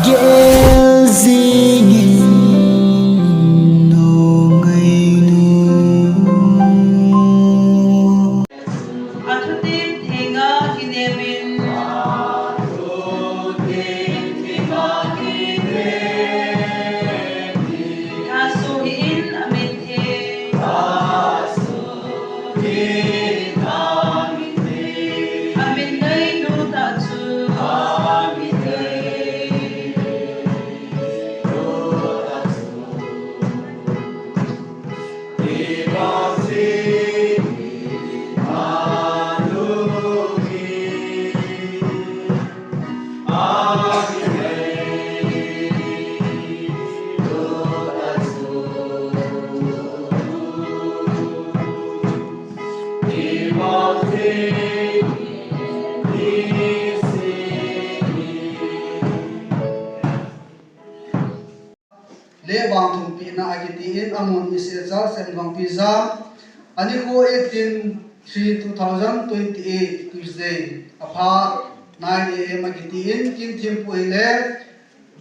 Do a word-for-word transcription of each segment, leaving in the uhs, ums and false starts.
Gel jingin nu ngainu. Athutim thenga kinemin. Athutim thenga kinemin. Asohin amin he. Asohin amin he. Amin ngainu tah chu. Amin ngainu tah chu. Le vang thum pina akitin, amun Isecha Semgangpi Jam, anikho eighteen three two thousand twenty-eight, Tuesday, aphat nine A M akitin, kin thempu hile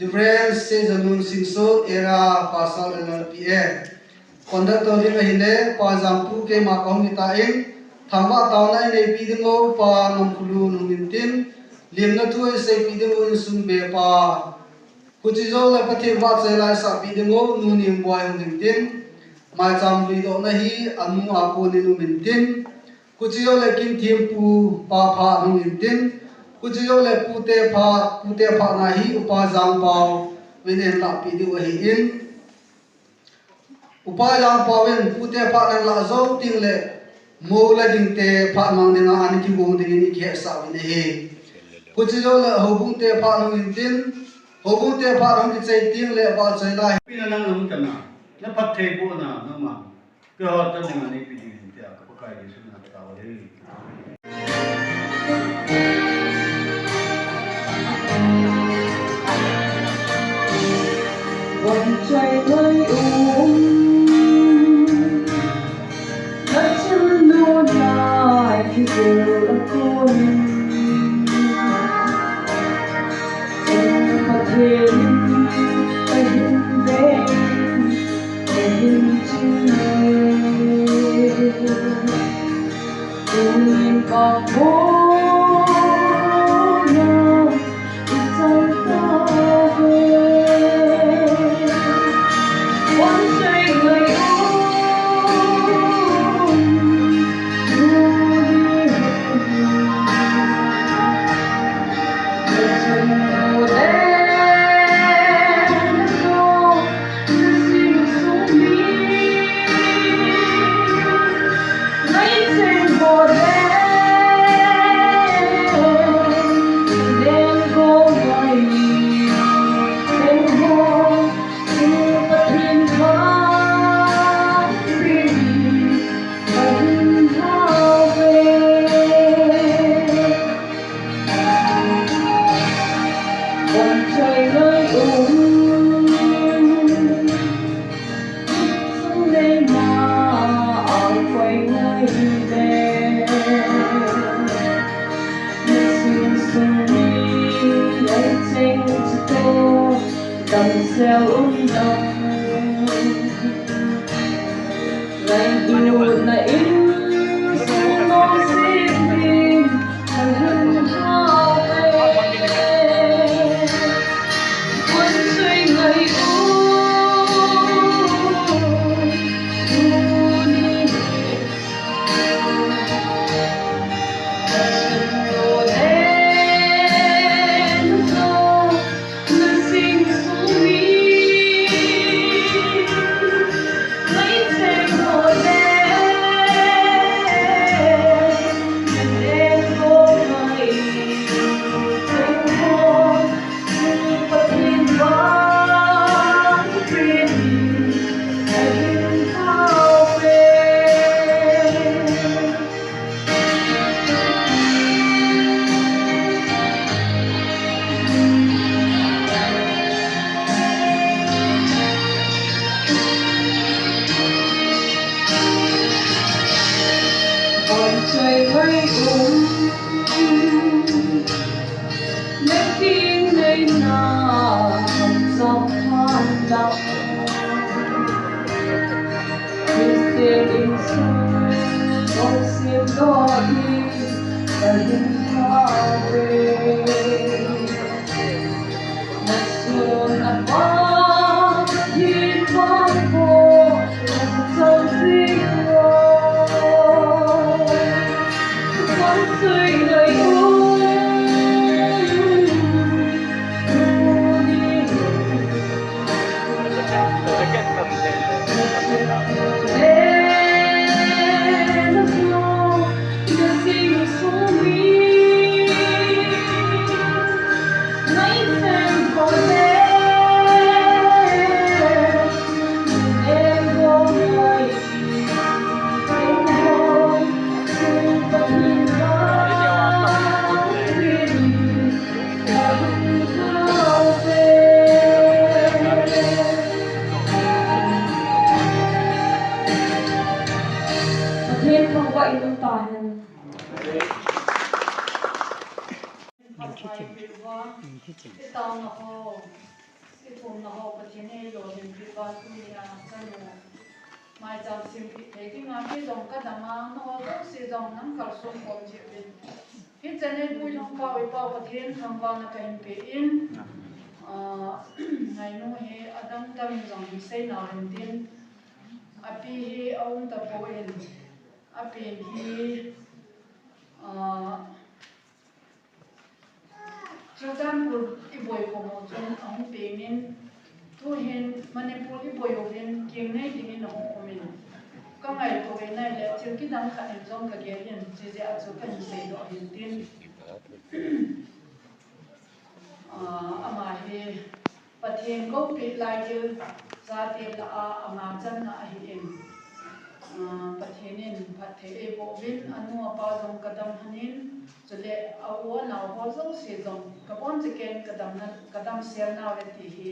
Reverend Seijanun Singson, Era Pastor L L P A. Conductor ding ahile Pa Jampu, keima kahung hitan, thangvah taona ineipi diu Pa Ngamkhulun hung hintin, limna thu iseipi diu insung bepa, Kuchi jo le Pathen vahchoi la isahpi diu Nu Ningboi hung hintin, maicham luidohna hi anu a konin um hintin, kuchi jo le kin thempu Pa Phat hung hintin, kuchi jo le pute phat, pute phatna hi Upa Jangpau vin eilahpi diu ahin, Upa Jangpau vin pute phat neilah jou teng le, mou le dingte phat mang dinga ana kigong dingin ikihetsah uvin ahi. Kuchi jo le houbungte phat hung hintin, houbungte phat hung kichai teng le vahchoi la hi. Pina nang nang tana, na phattheibohna, nangma. Keiho chan dinga neipi dingin tia ka Pakai Jesu min a ka tao ahi. Vahchoi lai um, nachanu nai kigel a konin, Pathen in ahin ve. Taona ho, ithumna ho Pathen in eilolhinpi uva tunia kanu maicham sempeh thei dinga kei jong kadam a, nangho jouse jong nang kalson khom jeh uvin. Hichan in Pu Lhungpao, i Pau Pathen thangvahna kahin pe in, ah, ngainu hi adangdang in jong hin seina hintin, api hi aum tapon, apen hi, ah, Churachandpur i boi khom u chun ahung pengin, tuhin Manipur i boi uvin kingnei dingin ahung umin. Ka ngaito ve nai le thil kidang khat in jong ka gel in, chujeh a chu kahin seidoh ahin tin. Ah, ama hi Pathen koupeh laigil chate lah a ama channa ahin. Ah, Pathen in phatthei eiboh uvin, anu apa jong kadam lhonin, chule a u a nao ho jouse jong kabon cheken kadamna, kadam sel nauve ti hi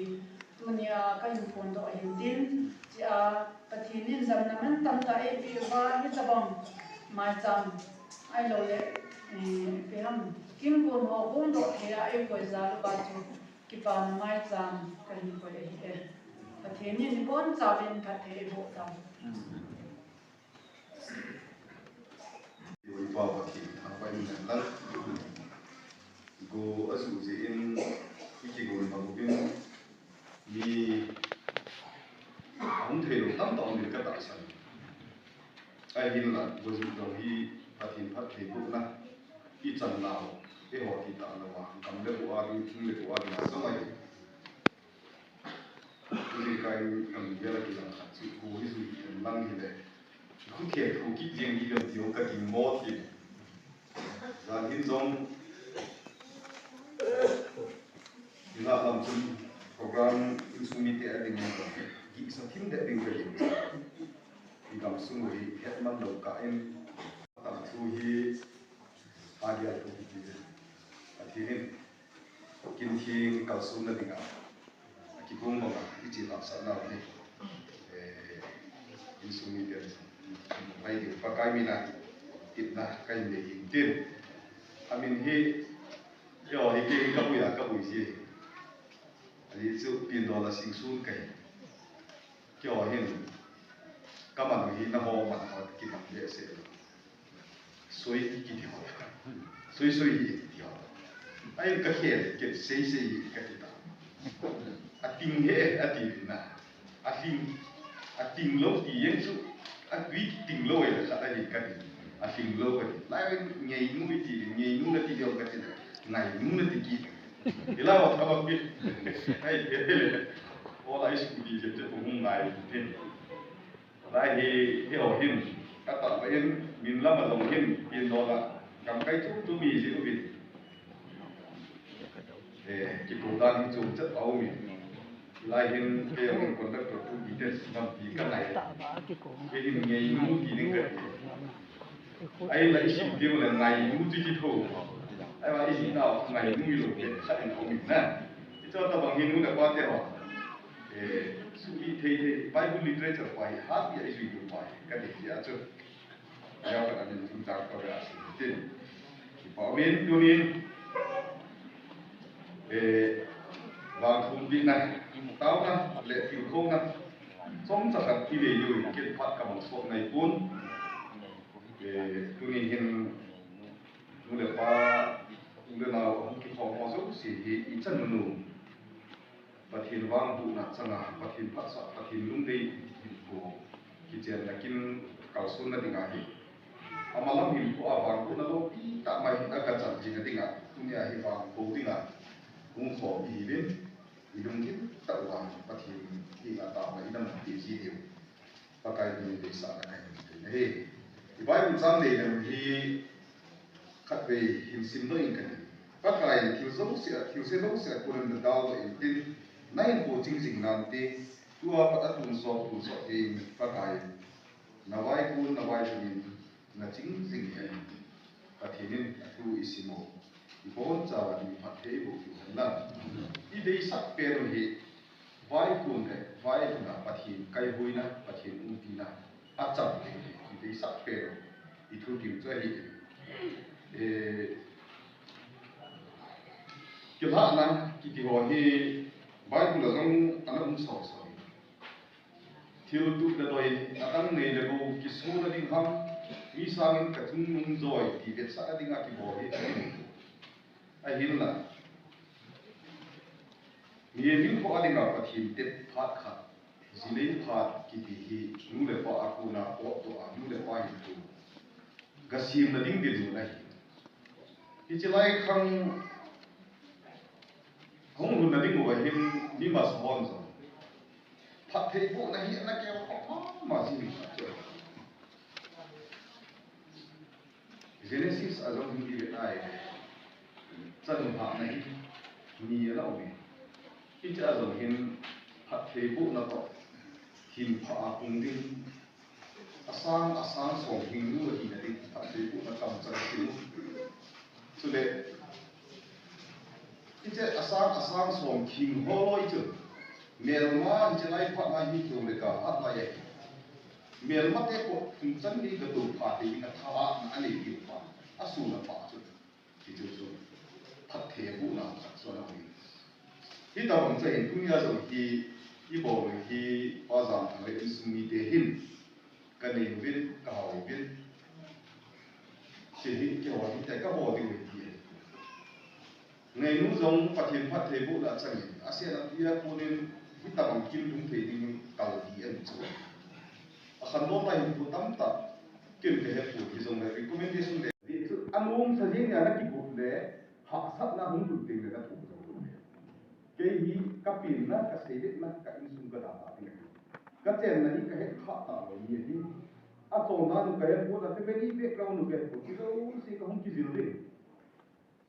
tunia kahin phondoh ahin tin, chea Pathen in damna mantam tah eipeh uva, hitobang maicham ahilou le, eh, ipi ham, kin gon ho hung doh thei a eikoi jal uva chu kipana maicham kahin koi ahi e. Pathen in ibonchauvin phatthei eiboh tau. Oi Pa Pathen, thangvah in lang. Go asuh jeh in, i kigon bang uvin, mi ahung theilou tamtah um in ka tahsan. Ahinla, go asuh jong hi Pathen phattheibohna, i chan nau, eiho ti tah lou a, gam le go a ding, thing le go a ding a jong ahi. Tuni ka in ka mi vel a kilang khat chu, go hi jui in lang hile, khu khe khu kit jeng hi lem ti ho ka ding mo ti. Jan hin jong, i la lam chun program insung mite a ding in, gihsa thim deh ding ka ding. I gamsung u hi hetman lou kah in, tam thu hi, a dia thu hi, Pathen in kin theng kalsonna dinga, a kigong banga, i chi hahsatna u hi, eh, insung mite, mai ding Pakai mina, tipna, kahin nei hin tin. Amin hi, yo, hi kei hi ka bui a, ka bui ji. Ahi chu Piandola Singsun kahi. Keiho hin, ka man u hi nangho man ho kidang behseh lou. Soi kiti ho. Soi soi hi kiti ho. Ahin ka khel, ken sei sei hi kati ta. Ating he, ati na. Ating, ating lou ti jeng chu, atui ting lou ahi le khat ahi kati. Ating lou kati. Lai ngeinu iti, ngeinu nati lou kati. Ngainu nati kit. Ila wa thaba pi. Ai, he, he, le. Ola isu di je te pu hung ngai te. Lai hi, hi ho hin. Ka ta pa in, min lama jong hin, Piandola. Gam kai chu tu mi ji u bin. Eh, kipu dan hi chu chat pa u mi. Lai hin, ke jong conductor tu bi te, gam pi ka ngai. Ke hin ngeinu ti ding ka. Ahinla i sim teng le ngainu ti kitho. Ahivang i sim nau ngainu hilou khat in aum in na. Hiche tabang hi nu le pa te ho. Eh, suli thei thei Bible literature pa hi hat a i jui tu pa hi. Ka ti a chu. Ya ka min thum tak pa ya si tin. Kipa min tunin. Eh, vangthum pina. Taona le tilkhouna. Chomcha khat i nei diu in ken phat ka mang soh nai pon. Eh, tuni hin nu le pa, u le nao, hung kikhom ho jouse hi i chan nunu. Pathen vangbohna changa, Pathen phatsah, Pathen lungdei hinkho kichenna kin kalsonna dinga hi. Amalam hinkho a vangbohna loupi tah mai hi a kichan jing dinga, tunia hi vangboh dinga hung khom i hiuvin, i lunggim tah uva Pathen henga taona i dam ti ji diu. Pakai min deisahna kahin pe ahi. I Bible chang dei lem hi khatvei hin simdoh ing kati. Pakai thil jouse a, thilse jouse a konin nadaldoh intin, nahinkho ching jing nante, tua pat a tonsot, tonsot in Pakai, na vaikon, na vailhun in, na ching jing hen. Pathen in athu i sim u, i boncha uva ding phatthei eiboh u hen lang. I deisah pen u hi, vaikon le vailhun a Pathen kaihoina, Pathen umpina, achang ding hi, i deisah pen u, i thu ding chu ahi. Eh, Kilhahna kiti ho hi Bible a jong ana um sausau. Thil tuh le doi, adang nei le gou, kisoh na ding ham, mi sangin ka chungnung joi, ti vetsahna dinga kibol hi ahi. Ahinla, mi hinkho a dinga Pathen tep phat khat, jinei phat kiti hi nu le pa a kona potdoh a, nu le pa hinkho gasemna ding dinmun ahi. Hiche lai khang hung lhunna ding uva hin mi masa hon jong phattheibohna hi ana kihou mama jing ahi. Genesis a jong hin ivet a ahile, chanu hahna hi ni ana um e. Hiche a jong hin phattheibohna toh hinpha a hung ding, asang, asang som hing nu ahina ding phattheibohna kamchang ahi. Chule, hiche asang, asang som hing ho loi chu, melma hiche lai phat a hi kihou le kahat lai ahi. Melmate kot thum chan gei gatou pha thei ding a thalhahna anei diu pa, asun a pa chu. Hichu chu phattheibohna khat chu ana um e. Hitobang chu hin tunia jong hi ibol u hi Pa Jamthang le insung mite hin kanei uvin, kahao uvin. Hiche hi keiho hite kabol diu ahi ti. Ngainu jong Pathen phattheibohna changin, asen a tuia konin hitobang kin lhung thei ding kal hi ahi chu. Akhandouna hin thu tamtah kin kahepoi, hijongle recommendation le. Hichu anom sa jeng nia nakigot le, hahsatna hung lut teng le nathoh jou lou. Kei hi kapenna, kaseiletna, ka insung kadalha ding ahi. Kachenna hi kahet khah talou mi ahi. Achonna nu kahepon, a family background nu kahepon, hijouse kahung kijil ding.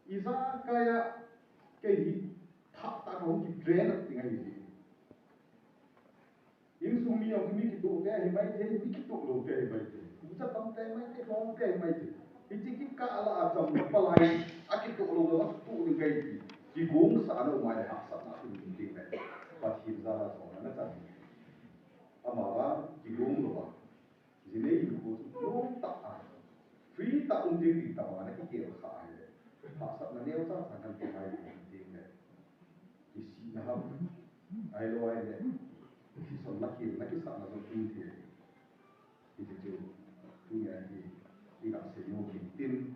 Ijakai a kei hi thahtah kahung kitrain ding ahi. Insung mi jong mi kitoh te ahi maithei, mi kitoh lou te ahi maithei. Ucha tam te ahi maithei, lhong te ahi maithei. Hiche kikah lah a cham palai, akitoh lou lou, akitoh ding kahi ti. Kigongsa ana um a ahile hahsatna aum ding le. Pathen jal a chonna nachan. Amavang kigong louva. Jinei hinkho chu lom tah a, free tah um ding ti tobang a nakigel khah ahile, hahsatna neocha cha kan pe mai ding le, kisihna ham, ahilou ahile, kisonna khelna kisahna jong um thei. Hiti chu, tunia hi, iga sei nom kit in,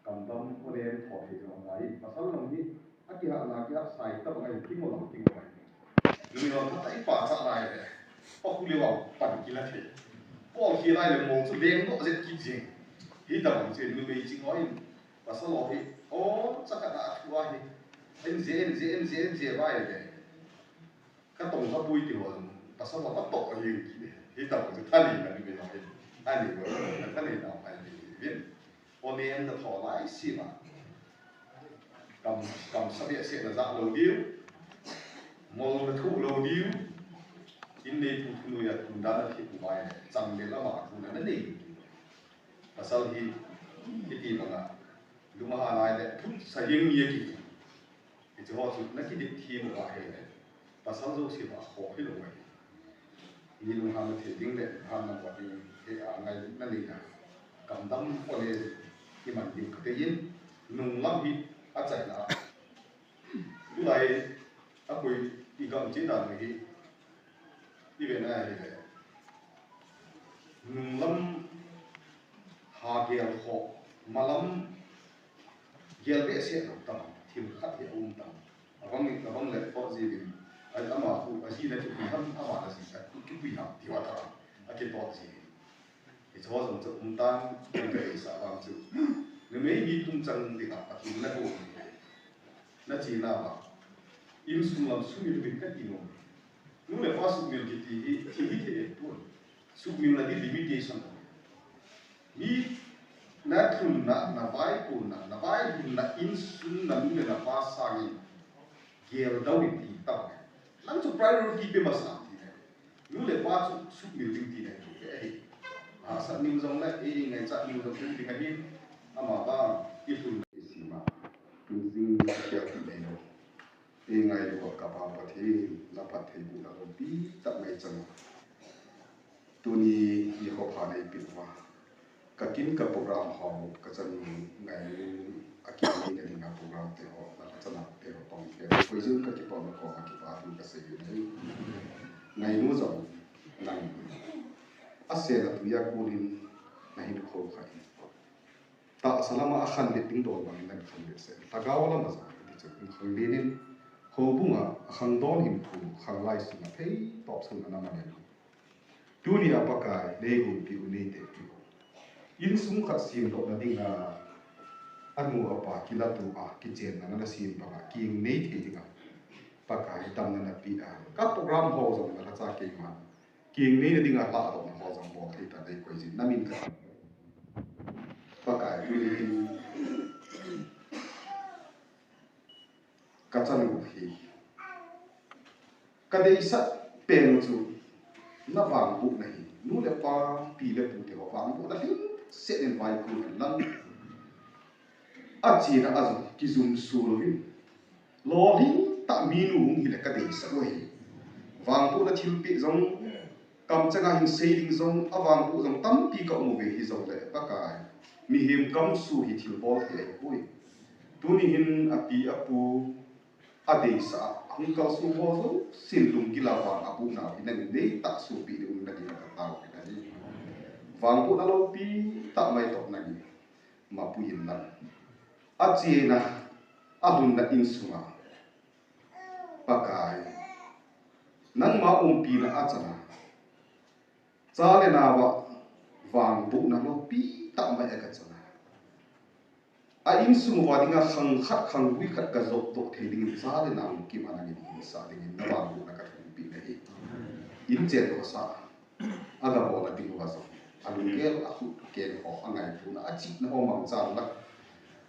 Kamdam o nen tho thei jong ngai. Pasal jong hi, akihahna, akihahsa tobang ahi, kingol jong kingol ahi. Numei jong phatah a ipa cha lai le. Pa khu le vang pan kila thei. Pawl khi lai le mo chu leng doh jet kit jeng. Hitobang chu numei ching ho hin. Pasal ho hi, o, cha khat a thu ahi. En je, en je, en je, en je vai le. Katong kapui ti ho jong, pasal ho katoh ahi kit e. Hitobang chu thaneina numei ho hi. Thaneina, thaneina ahi kit e. O nen natho lai sima. Kam, kam sa behseh najah lou diu. Mol nathuh lou diu. In neipu thunoi a tun dan a thip uva ahile, chang le lama tuna nanei lou diu. Pasal hi, hiti banga, lung ahan ahile, phutsa jeng mi akihi. Hiche ho chu nakidip thim uva ahile, pasal jouse vah khoh hilou ahi. Mi lunghanna thei ding le lunghanna bol ding hi angaina neina. Kamdam ole iman diu katei in, nunglam hi achaina. Tulai a koi igam cheh dan hi ivet na ahile, nunglam ha gel khoh, malam gel behseh lou tobang, thil khat hi aum tobang. Abang, abang le pot jiuvin, ama khu ajina kipui ham, ama ajina kipui ham, ti uva tobang akitot jiuvin. Hiche ho jong chu um tan, kadeisah vang chu, numei mi tungchang dinga Pathen nahou u hi, nachena uva, insung lam sumil uvin kati nom. Nu le pa sumil kiti hi, thil hithei ahipon. Sumilna hi limitation ahi. Mi nalhunna, navaikonna, navailhunna, insung nanu le napa sangin geldou in ti tah. Nang chu priority pe masa ti le. Nu le pa chu sumil ding tina hi ahi. Hahsat ning jongle, ei ngaichat ning jong um ding ahin, amavang ilhun isima. Injing kiat nei lou. Ei ngailu a kapa Pathen, naphattheibohna lompi tah neichang. Tuni nikho pha neipeh uva, kakin ka program ho, kachanu ngainu Akitna dinga program te ho, na ka chana te ho tong ke. Koi jin ka kipa na ko, ka kipa tu ka sei nei. Ngai nu jong, nang. Ase na tuya kunin, na hin ko khai. Tahsa lama a khanlet ding dol bangin na khanlet se. Lhagao lama jong, ti chu in khanlet in. Houbunga, a khangdon in khu, khanglai sunga thei, top sunga na manen. Tunia Pakai, nei gumpi u nei te pi u. Insung khat semdohna dinga, anu apa, kilatu a, kichenna na sem banga, king nei thei dinga. Pakai, damna na pi a. Ka program ho jong na la cha kei man. King nei na dinga la dohna ho jong bol thei ta dei koi jin. Na min ka. Pakai, tuni hin. Ka chanu hi. Ka deisah pen chu na vangbohna hi. Nu le pa, pi le pu te ho vangbohna lhingset in vaikun hen lang. Achena a jong kijumso louvin. Lolhing tah minu hung hile ka deisah u ahi. Vangbohna thilpeh jong Kamchanga hin sei ding jong, a vangboh jong tampi ka um uve hijongle, Pakai. Mihem kamsu hi thilbol thei ahipoi. Tuni hin api apu, adeisah, ahung kalsong ho jousen lunggil a vang aboh nau hi nangin nei tahsoh peh ding un nati ka tao hi nahi. Vangbohna loupi tah mai toh nangin mapui in lang. Achena, alhunna insunga. Pakai, nangma umpina achana. Cha le nao a vangbohna loupi tah mai a ka chana. A insung uva dinga khang khat khang gui khat ka jopdoh thei dingin cha le nao kiman a nangin hinsah dingin na vangbohna ka thumpi nahi. In chen doh sah. A gabol a ding uva jong. A lunggel a khut keng ho a ngaituna a chihna ho mangchan la.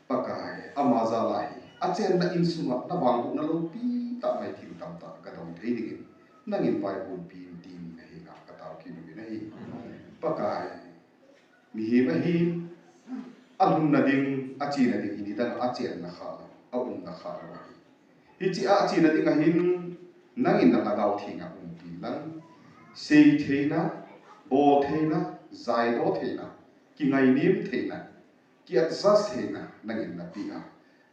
Pakai, ama jal a hi, achenna insunga na vangbohna loupi tah mai thil tamtah ka dong thei dingin, nangin vaihompi in tin na hinga ka tao kit uve nahi. Pakai, mihem ahin, alhunna ding, achena ding, in idang achenna kha, aumna kha lou ahi. Hiche a achena ding ahin, nangin na Lhagao Thenga umpi lang, sei theina, bol theina, jaidoh theina, kingainem theina, ki-adjust theina nangin napeh a.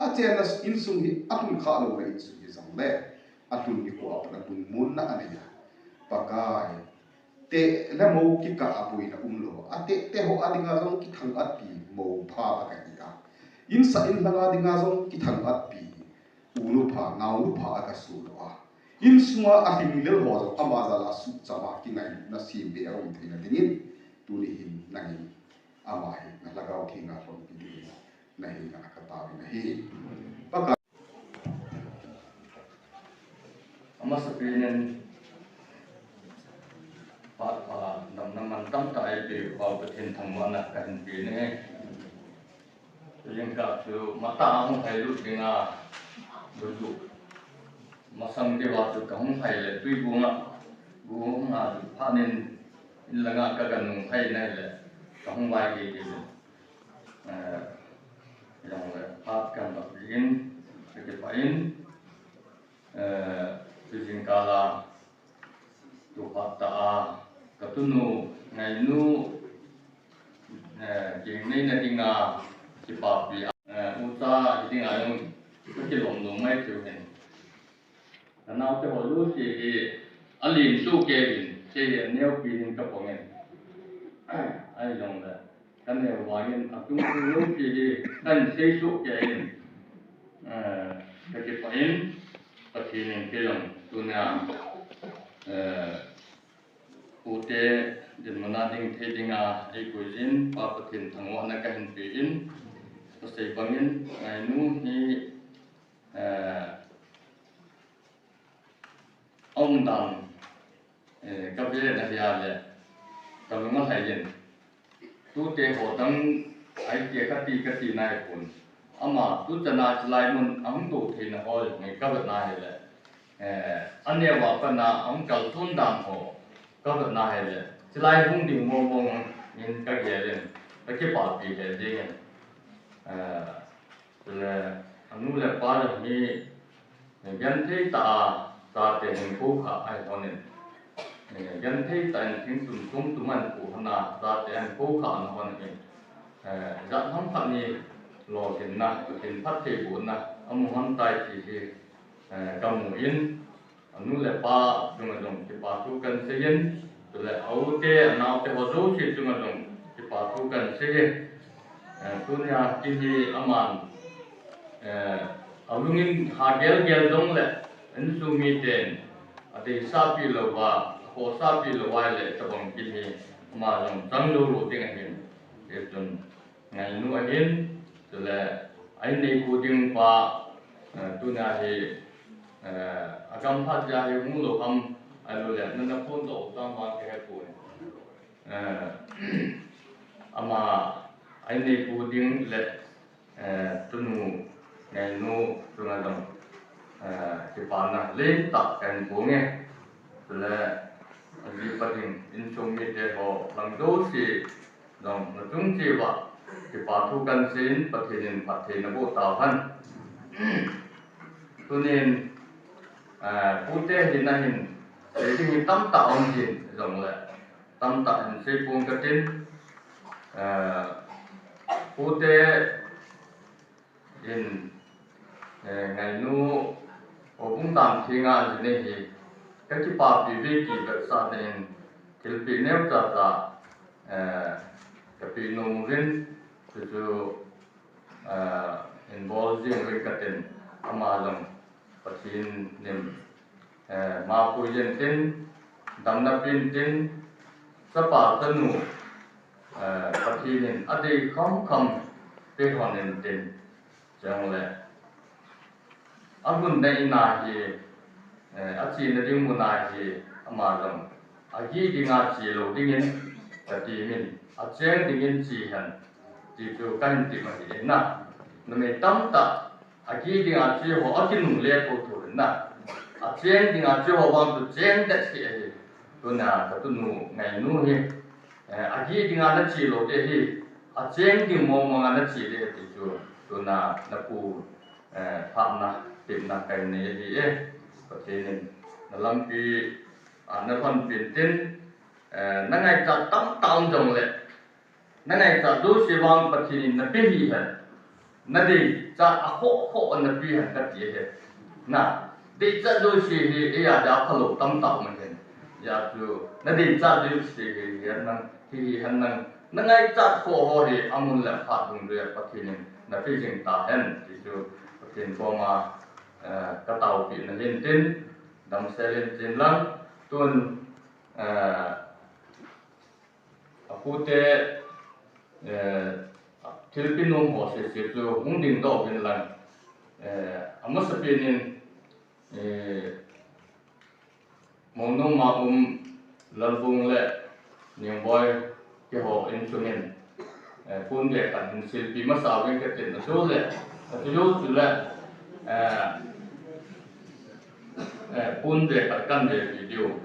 Achenna insung hi alhun kha louna insung hijongle, alhun nikho a pat a lungmonna anei a. Pakai, teh le mo kikah a boina umlou a. Ateh teh ho a dinga jong kithang-atpi mo pha a kahi a. Insah inlhang a dinga jong kithang-atpi. U nu pha, nao nu pha a kasoh lou a. Insunga alhinglel ho jong ama jal a suhcham a kingailutna sem be a um theina dingin. Tuni hin nangin. Ama hi na Lhagao Thenga lhonpi dingin na hinga ka tao in ahi. Pakai. Amasapen in phat pha damna mantamtah eipeh u Pathen thangvahna kahin pe e. Jingkah chu matah a hung hailut dinga, buju. Masang diuva chu kahung hai le, tuibung a, bu hung a chu phat in, in langa kaga nung hai nai le, kahung vai gei gei le. Eh, jongle, phat kahin vah in, kakipah in, eh, chu jingkah a, tu phat tah a, katunu, ngainu, eh, kingneina dinga, kipapi, eh, ucha, hi dinga jong, kakilom lom mai thei u hin. Kanaote ho jouse hi, alen soh kei uvin, kei hi aneopi ding kapong in. Ahijongle, kaneo vangin, atung tung jouse hi, kahin sei soh kei in, eh, kakipah in, Pathen in kei jong, tunia, eh, Pute dinmun a ding thei dinga eikoi jin, Pa Pathen thangvahna kahin pe in, kasei bangin, ngainu hi, eh, aumdan, eh, kavena hia le, kalung alhai in. Tute ho dang, ahi tia kati, kati nai pon. Ama, tuchan a chilai mun, ahung tou theina ho, ngai kavetna hile. Eh, aneo a pat a, ahung kalson dan ho, kavetna hile. Chilai hung ding mong mong, in kagel in, kakipahpi he ding in. Eh, le, anu le pa le hi, Genthei tah a, chate hin khoukhah ahi lhonin. Eh, genthei tah in thing tum tum tum ahin khoukhah a, chate ahin khoukhah ana lhonin. Eh, jat ham khat ni, lolhinna, Pathen phattheibohna amu hon tai ti hi, eh, kamu in, anu le apa chunga jong kipa thu kahin seiyin, chule a u te, a nao te ho jouse chunga jong kipa thu kahin seiyin. Eh, tunia kei hi aman, eh, alungin ha gelgel jongle, insung miten adeisah pi louva, akhohsah pi louva ahile, tabang kei hi ama jong chang jou lou ding ahin. Hichun ngainu ahin, chule a inneipu ding pa, eh, tunia hi, eh, agam phat jeh a hi hung lou ham, ahilouleh nana phone doh u tam vang kahepoi. Eh, ama a inneipu ding le, eh, tunu ngainu chunga jong, eh, kipana lentah kahin phong e. Chule, aji pa ding insung mite ho lang jouse jong nachung cheh uva kipa thu kahin seiyin, Pathen in phatthei naboh tauhen. Tunin, eh, pute hin ahin, sei ding hi tamtah um jin jongle, tamtah hin sei pong katin, eh, pute in, eh, ngainu, o bung dan thenga jine hi, kakipapi ve ti vetsahna in, thilpeh neocha cha, eh, kapeh nom uvin, chuchu, eh, involve jing uvin katin, ama jong Pathen in, eh, mapui jin tin, damna pen tin, chapa chanu, eh, Pathen in adei kham kham pe hon in tin, chule, agun na ina hi, eh, achena ding muna hi, ama jong agih dinga che lou dingin, kati min, acheng dingin che hen, ti chu kahin ti ma hi na. Numei tamtah, agih dinga che ho, akinungle thou thou na. Acheng dinga che ho vang chu cheng det hi ahi. Tuna katunu ngainu hi, eh, agih dinga nache lou ding ahi. Acheng ding mong monga nache ding ahi ti chu. Tuna napu, eh, phatna, tepna kahin nei ahi e. Pathen in nalampi, ah, nalhonpin tin, eh, nangaichat tamtah um jongle, nangaichat jouse vang Pathen in nape hih hen. Nadeichat akhoh khoh nape hen kati ahi. Na, deichat jouse hi eia dia phalou tamtah um ahin. Hijeh chun, nadeichat jouse hi, hi hen lang, hi, hi hen lang, nangaichat khoh ho hi amun le aphat dungjuia Pathen in nape jing tahen, ti chu Pathen koma, eh, kataopeh na hin tin, damsel in tin lang, tun, eh, apute, eh, thilpeh nom ho sese chu hung dingdoh uvin lang, eh, amasapen in, eh, Monu ma um Lalbung le Ningboi keiho insung in, eh, pon beh khat hin silpi masa uvin katin, achule, achule, chule, eh, eh, pon beh khat kahin beh pi diu.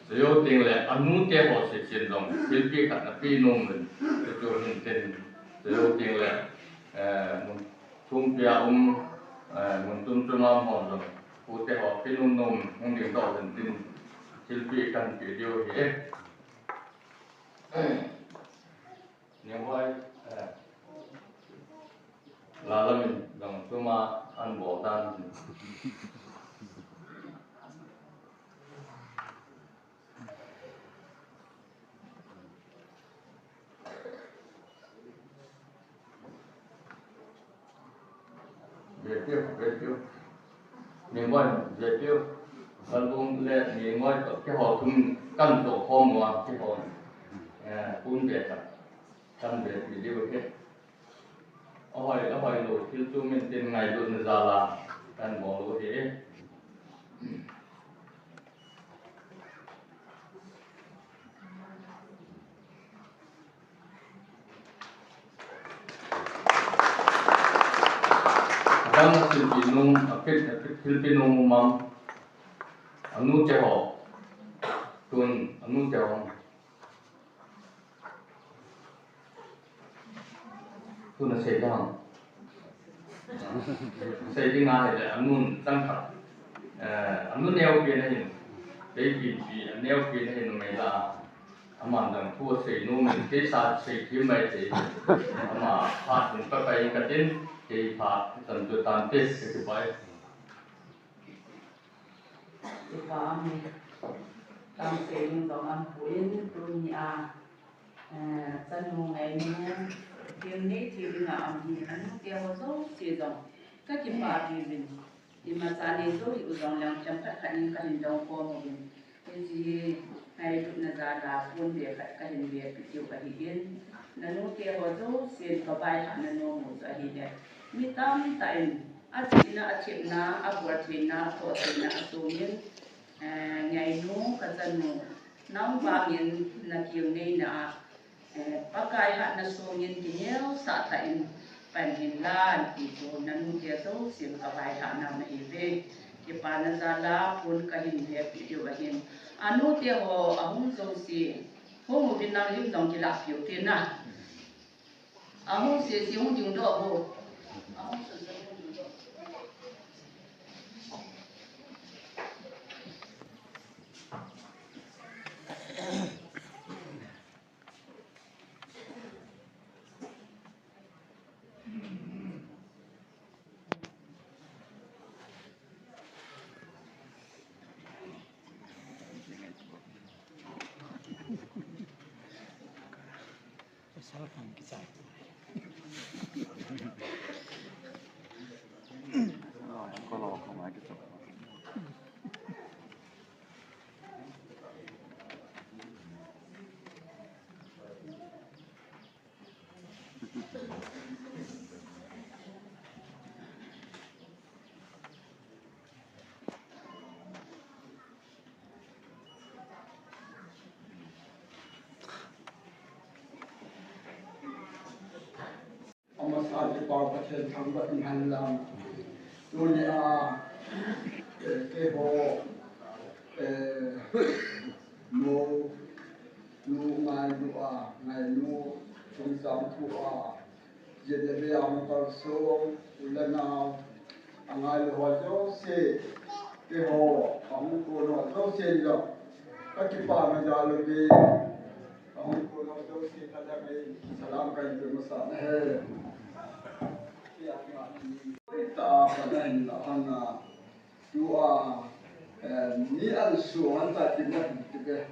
Chujou tengle anu te ho sese jong silpi khat napeh nom uvin, chuchu hin tin, chujou tengle, eh, Thumpi a um, eh, mun tum chunga um ho jong, pute ho, peh nom nom, hung dingdoh uvin tin, thilpeh kahin pe diu ahi. Ningboi, eh, Lalamin jong tuma ahin bol tan. Ve piu, ve piu. Ningboi, ve piu. Lalbung le Ningboi toh keiho thum kahin tohkhom uva, keiho, eh, pon beh khat kahin beh pi diu ahi. Ahoi, ahoi lou thil chu min tin, ngailutna jal a kahin bol u ahi. Adang a thilpeh nom, apeh, apeh, thilpeh nom um am? Anu te ho. Tun, anu te ho. Tuna sei ding ham? Sei ding ahile, anun chang khat. Eh, anu neopen ahin. Teipi pi, aneopen ahin, numei lah a. Aman dang thu asei nom in, kei sa sei thim mai thei. Ama phat in ka kai ka tin, kei phat chan chu tan te, ka ti pai. Kipa um e. Tam sei ding jong um poi, tuni a, eh, chanu Ngainu, thil nei thei ding a um hi, anu te ho jouse jong ka kipa pi uvin. Imacha nei jou hih u jong leng, themkhat khat in ka hin dong khom uvin. Hiche ngailutna jal a pon be khat ka hin be pi diu ahi in. Nanu te ho jousen ka vaihahna nom u chu ahi le. Mi tamtah in achihna, athemna, aboltheina, athohtheina asong in, eh, Ngainu ka chanu, nang vangin na kil neina a, eh, Pakai hatna songin kineosah tah in pan hin lan ti chu nanu te jousen ka vaihahna ahi ve. Kipana jal a pon ka hin be pi diu ahin. Anu te ho ahung jouse, hung uvin nang lim jong kilah piu tin na. Ahung sese hung ding doh ho. Ahung sese hung ding doh. Amasan kipa Pathen thangvah in hen lang. Tuni a, eh, keiho, eh, nu, nu Ngainu a, Ngainu chungchang thu a, jet le ve a hung kalsong, u le nao, angailu ho jouse, keiho, ahung kon ho jouse jong, ka kipana jal uve. Ahung kon ho jouse thalheng in salam kahin pe masa nahi. Tia kingah ni. Oi ta, ka nahin la hana. Tua, eh, mi an suh an ta ti na ti ve.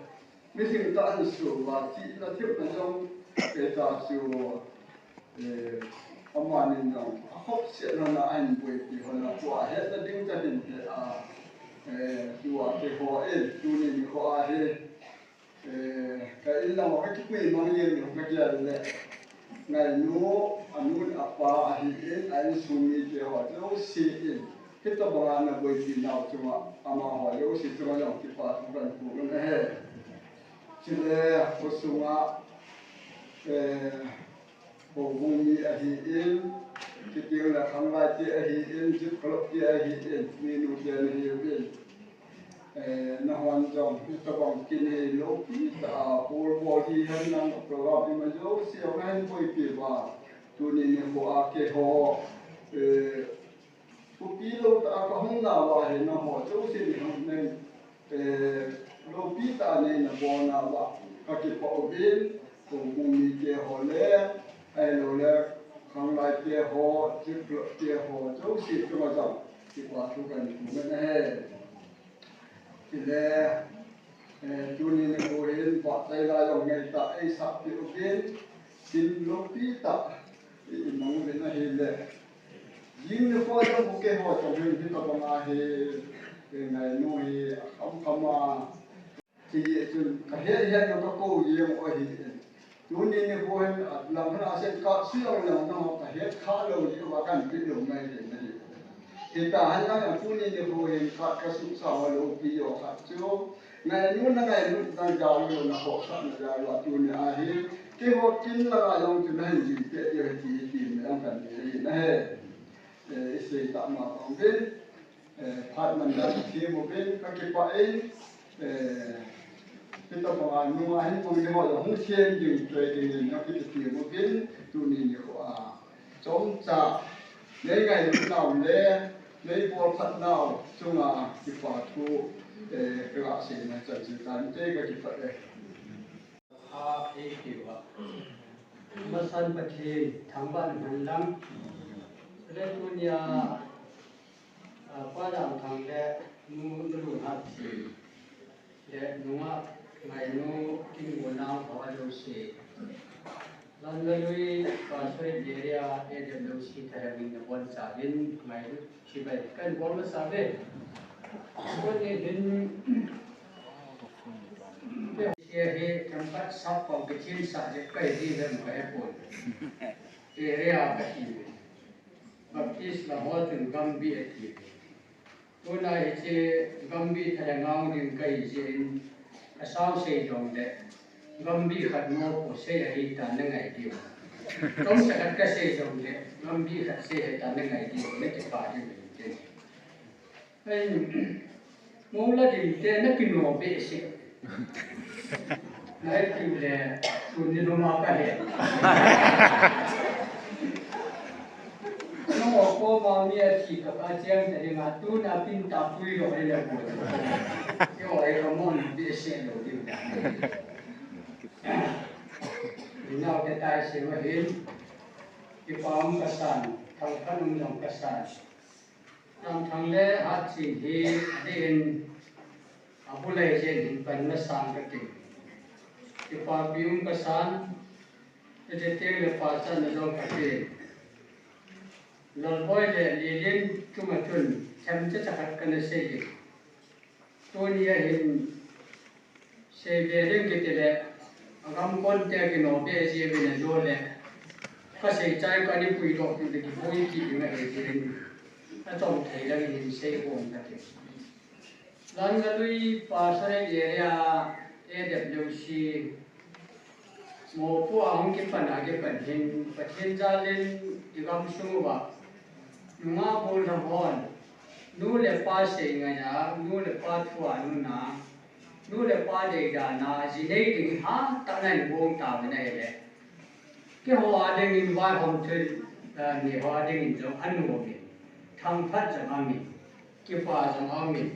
Mihing ta an suh va ti na ti na jong, eh, ta chu, eh, amani jong, akhop se na na an boi ti ho na tua he na ding ta din he a, eh, tua te ho, eh, tuni ni ho a he. Eh, ka in lang ka kipui mang jeng jong ka gel le. Ngainu, anu le apa ahi in, a insung mite ho jouse in. Hitobang a na boipi nau chunga, amaho jouse chunga jong kipa thu kahin peh u ahi. Chule, khosunga, eh, Houbung mi ahi in, chuteng le khanglai te ahi in, Jeep club te ahi in, minu te nahiu in. Eh, nahon jong, hitobang kinei loupi tah a, bol bol hihen lang program ima jouse, nahin boipi uva. Tuni nikho a keiho, eh, Thupi lou tah a kahung nau a hi nangho jouse ni hung nei, eh, loupi tah a neina bolna uva kakipah uvin, Houbung mite ho le, ahilou le, khanglai te ho, Jeep club te ho, jouse chunga jong, kipa thu kahin peh u ahi. Chule, eh, tuni nikho hin, vahchoila jong ngeitah a eisah peh uvin, tin loupi tah, i, imang uvin ahile. Jing nikho jong keiho chong hin, hitobang a hi, eh, Ngainu hi, akham kham a. Hijeh chun, kahet het jong kakou jeng u ahi. Tuni nikho hin, alang hin asen kasei jong leng nangho kahet kha lou jeh uva kahin peh lou mai jeng ahi. Hitahen lang tuni nikho hin khat kasuhsah ho loupi jong khat chu, Ngainu na ngailut na jal u, na khohsahna jal u a tuni a hi, keiho kin langa jong chu nahin jui peh diu ahi ti, ti mai ang kahin nei ahi. Eh, isei tah ma bang uvin. Eh, phat mandan them uvin, kakipah e, eh, hitobang a nunga hin mang ding ho jong hung them ding, choi ding in kakipah them uvin, tuni nikho a. Chomcha, nei ngailut nau le, nei bolphat nau chunga kipa thu, eh, kaga seina chan chu tante, kakipah e. A, ei tiu a. Masan Pathen thangvah in man lang. Le tunia, a, Pa Lamthang le nu, nu Lunghap si. Le nungah ngainu Kingunang ho jouse. Lamlalui Pastorate Area A W C thalheng in nabonchauvin ngailutna chibai kahin bol masa uve. Koni hin, hiche hi themkhat sap pang kichin sah le kahi ding ham kahepon. Area kahi. Baptist la ho chun Gambih ati. Tuna hiche Gambih thalheng a hung ding kahi jeh in, kasao sei jongle, Gambih khat mopo sei ahitan nangai diu. Chomcha khat kasei jongle, Gambih khat sei ahitan nangai diu, nakipah diu. Ei, Mou la ding te na kino behseh. Nai tiu le, tuni loma kahe. Nangho koma mi athi kah a cheng ta dinga, tuna pin tapui lou le le bo. Keiho hi kamon behseh lou diu. Inao te tai se ma hin. Kipa um kasan, thangphat um jong kasan. Lamthang le Hatching hi adeh in abulai jeh in hin pan masang kati. Kipapi um kasan, hiti teng le pachatna jong kati. Lalboi le Lilin chunga chun themcha cha khat kana sei e. Tunia hin sei be ding kiti le, agam kon te kino be ji be na jo le, kasei chai kani puidoh tu le kiboi kit ding ahi jeh in, achom thei lang in sei bom kati. Lamlalui Pastorate Area A W C mopo a hung kipan a kipan hin, Pathen jal in i gamsung uva nungah gollhang hon nu le pa sei ngai a, nu le pa thu a nuna, nu le pa deidan a, ji nei ding hatah in ahin gong tauvin ahile, keiho a dingin vaihom thil, eh, neiho a dingin jong anom in, thangphat jong aum in, kipa jong aum in.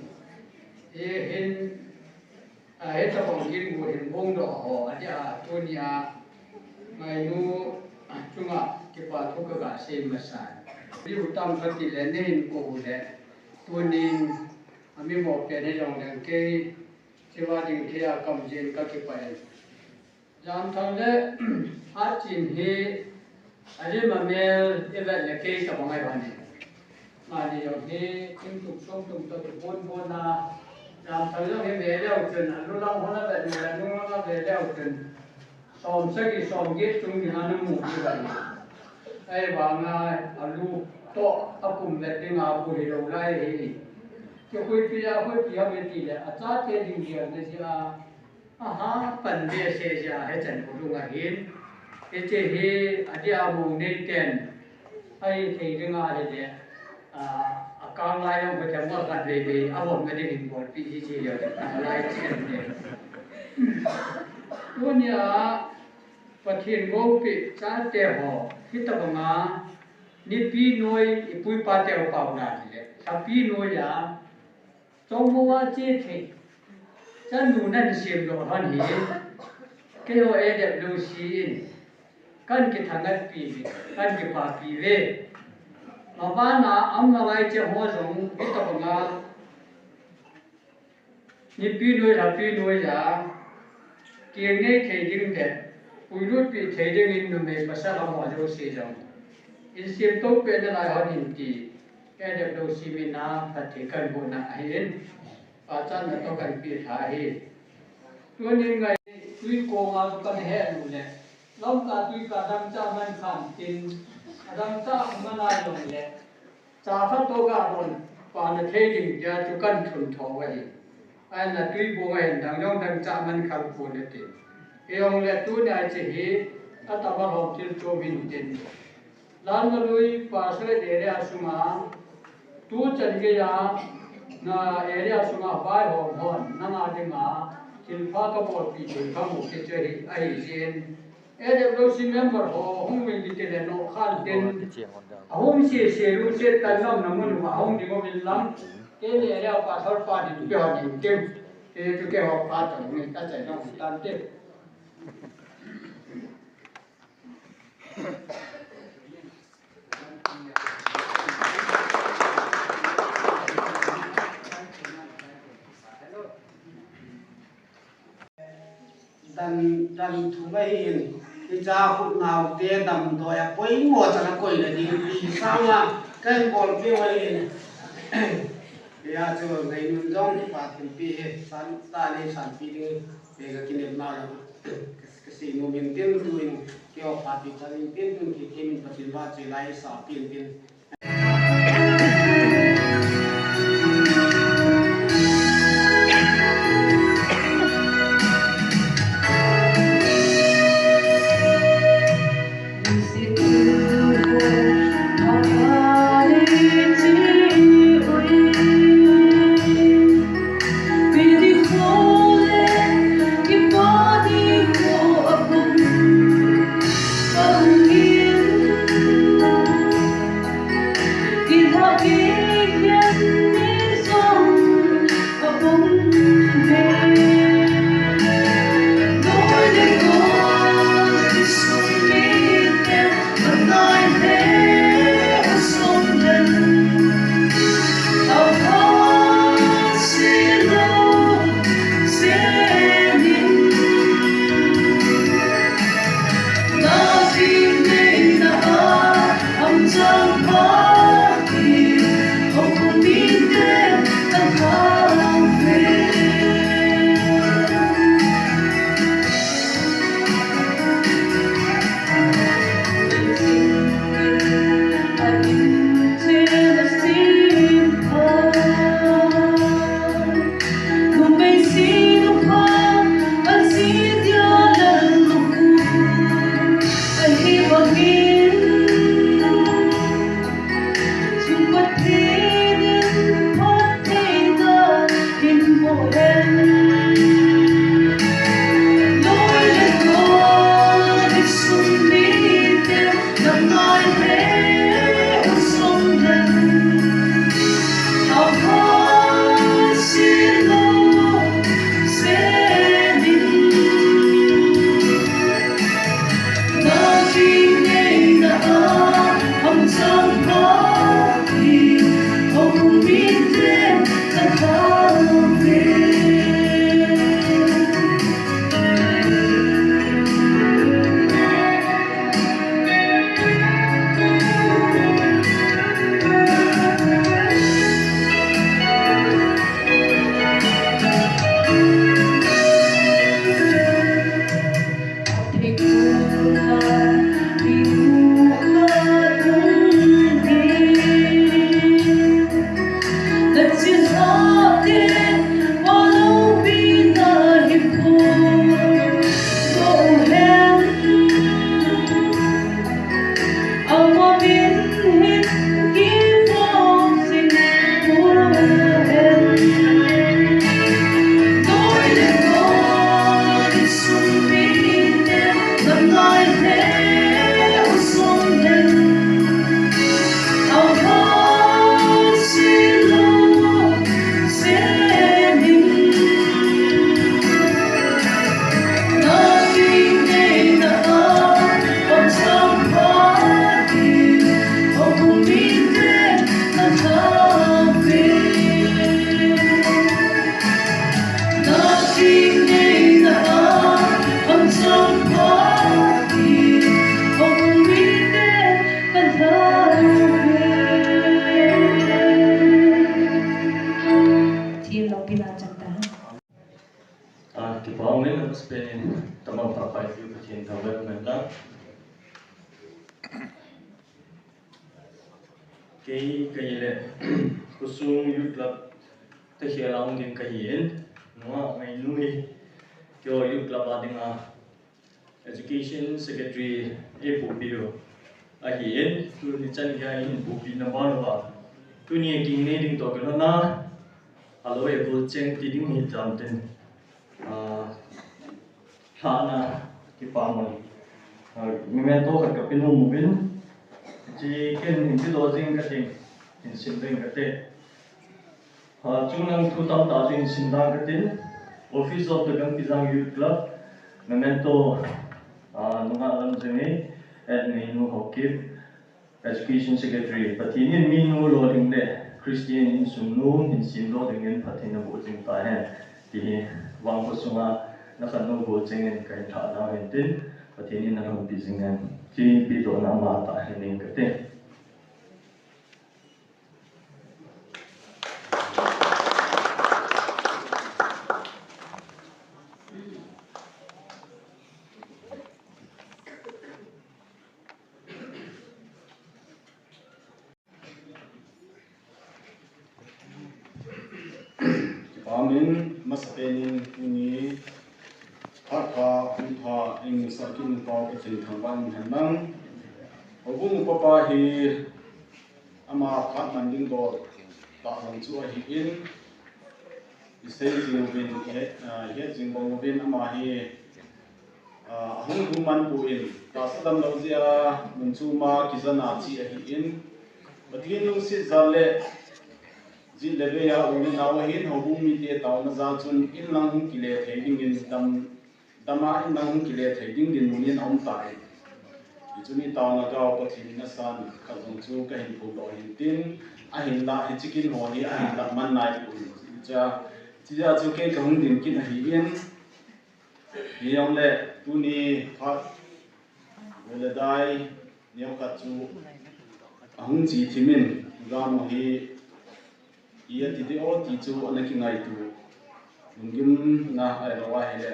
Hihin, a, hitabang in bu hin bongdoh ho, adia, tunia ngainu chunga kipa thu kaga sei masa. Diu tam kati le, neihin kou le, tunin ami mopo pen hijongleng kei, chiva ding thei a kam jin kakipah e. Lamthang le Hatching hi alim amel ivet le kei tabang ahi bani. Mani jong hi thingtum songtum toh kibon bon a, Lamthang jong hi ve leu chun, alu lang hon avet le, anung lang ave leu chun, som sagi, som get chung ding ana mu hi bani. Ahivanga alu toh akum vet dinga bu hilou lai hi. Kikhuipi a, khuipi ham iti le, achate ding gelna jeh a, aha, pan behseh jeh a hichan u lung ahin. Hiche hi, adia mou nei ten ahithei ding ahile, a, akang lai jong khat jong khat vei vei, avom na ding in bolpeh hi chi leu, lai chen le. Tunia, Pathen gopeh chate ho, hitabanga, nipi noi, ipu ipa teu pao dan hile, lhapi noi a, Chommo a che thei, chanu nan semdoh lhon hi, keiho A W C in, kan kithangatpi uve, kan kipapi uve. Mabana aum nalai che ho jong, hitabanga, nipi noi, lhapi noi a, keng nei thei ding le, puilutpi thei dingin numei pasal amaho jouse jong, in semtou peh nalai hon in ti, A W C min a phatthei kahin bohna ahin, pachatna toh kahin peh lha ahi. Tunin ngai twi kong a chu kahin het u le, Lamka twi ka dangchah man khan tin, adangchah man a jong le, cha khat toh ga don, pa na thei ding tia chu kahin thun tho u ahi. Ahin a twi kong a hin dang jong dangchah man khal pon ati. Hijongle tunia hiche hi, atama lhom thil chom hin tin. Lamlalui Pastorate area sunga, tuchan geiya, na area sunga vaihom hon, nanga dinga, thilpha kabolpeh thei kamu kit chu ahi, ahi jeh in, A W C member ho, hung vin kiti le nohkhan tin, ahung sese lungset tan ngamna mun uva, ahung ding uvin lang, kei le area pastor pa din pe hon in tin, kei chu keiho pa chang ni, kachai nau tan tin. Dan, dan thum ahin, hiche khut naote damdoi a poimo chan a koina ding ti sanga kahin bolpeh u ahin. Hia chu ngainom jong kipa thempi hi, san, tan hi sanpi ding, hi ka kinepna lang. Ka, kasei nom in tin tuin, keiho phatechan in tin tuin, kei, kei min Pathen vahchoi lai sa peh in tin. Thil lo pina chang ta. Ah, kipa umin, a first pen in, tamang pha pai fiu Pathen thangvah in umhen lang. Kei, kei le, Kusung Youth Club, te khel a hung ding kahi in, nunga ngainu hi, keiho Youth Club a dinga, Education Secretary eipuipi u ahin, tuni chan geiya eipuipina ban uva, tuni a kinei ding toh kilhon a, alo eibol cheng ti ding hitam tin, ah, lhahna kipa mon. Ah, memento khat kape nom uvin, hiche ken hin kidoh jing kating, hin sim ding kate. Ah, chunglang thu tamtah chu hin sim ding katin, Office of the Gangpijang Youth Club, memento, ah, nungah lam jong hi, Ngeinu Haokip, Education Secretary, Pathen in minu lolhing le Christian insung nu hinsem lolhing in phatthei naboh jing tahen, ti hi vangkho sunga nakhannu bol jing in kahin thah nau hintin, Pathen in nalhonpi jing hen, ti pedohna ama tah hin nei kate. Amen. Masapen in tuni phat pha, phat pha, in sa kin pa ka chin thang ban han nang. Houbung upa pa hi ama phat man ding dol tah lang chu ahi in. I sei jing uvin, i he, ah, i het jing bang uvin ama hi, ah, ahung lhung man poi, tahsa damlou jeh a mun chom a kijan a che ahi in. Pathen lungset jal le, jit le vei a u le nao ahin houbung mite taona jal chun in lang hung kile thei ding in dam Dam a in lang hung kile thei ding dinmun in aum tai. Hichun i taona gao Pathen in asan khat jong chu kahin phongdoh hintin, ahinlah hiche kin ho hi ahinlah man naipon. Hichea, hichea chu kei kahung ding kin ahi in, hijongle tuni phat, go le dai, neokhat chu ahung che thim in, gam u hi, i ati ding o ti chu ana kingaito. Lunggimna ahilou ahile,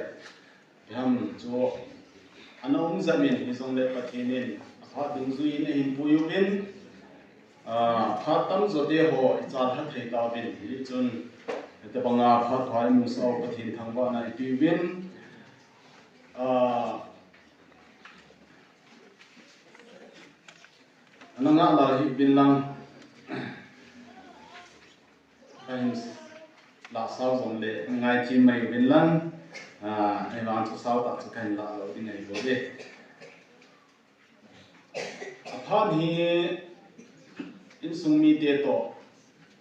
iham chu ana um jep in hijongle Pathen in aphat dungjui in ahin pui uvin, ah, phat tamjo te ho i chalha thei tauvin, hichun, hitobanga phat pha i musah u Pathen thangvahna i peuvin, ah, ana ngah lal hih uvin lang. Kahin lah sao jongle ngai chi mai uvin lang, ah, ahivang chu sao tah chu kahin lah lou ding ahi bouve. Aphat hi insung mite toh